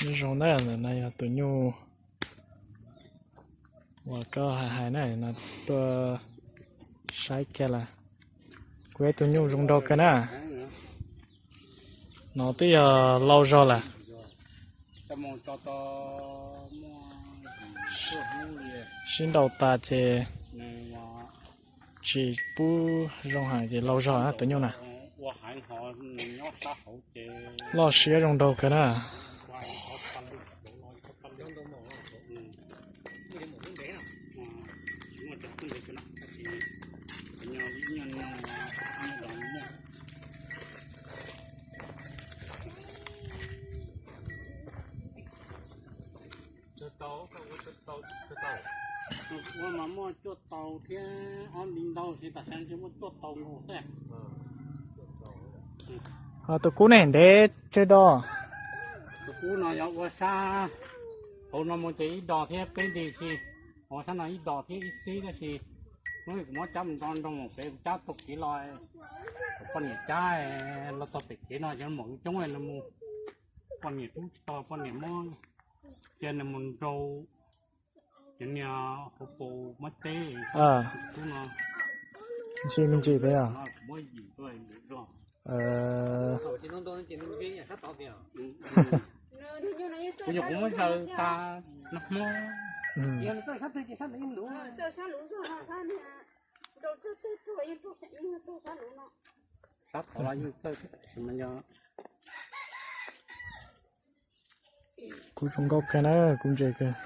Nyob zoo na, no yog tus nyuj uas koj hais hais na, no tuaj saib kiag lawm. Kuv ib tug nyuj zoo nraug kawg na. No twb yog lau zog lawm. Sib nrau tas ces tsis pub zoo heev ces lau zog na tus nyuj na. Loj siab zoo nraug kawg na. Ua mas muaj cuaj tau thiab ob nti ntau, tam sim no tsis muaj cuaj tau nkaus xwb. Ho tus kub ne ntev tsawg do? Tus kub no yog ua sab hauv no mus ces ib do thiab peb nti si, ua sab no ib do thiab ib xib tab sis hnub kuv muab cab mus nroo nroo mus pem kuv cab taug kev los, poj niam cab los txog pem kev no ces mam coob no mus, poj niam rub tsis tau, poj niam muab cia nws mus nrau cov niag hauv paus muab teb. Ntsis me ntsis peb os. Muab yim tuaj zog. Kuv nyuam qhuav muab zaws tas nag hmo. Sab tod los yeej txawj tab sis mas yog kuv zoo nkauj kawg na, kuv ntse kawg.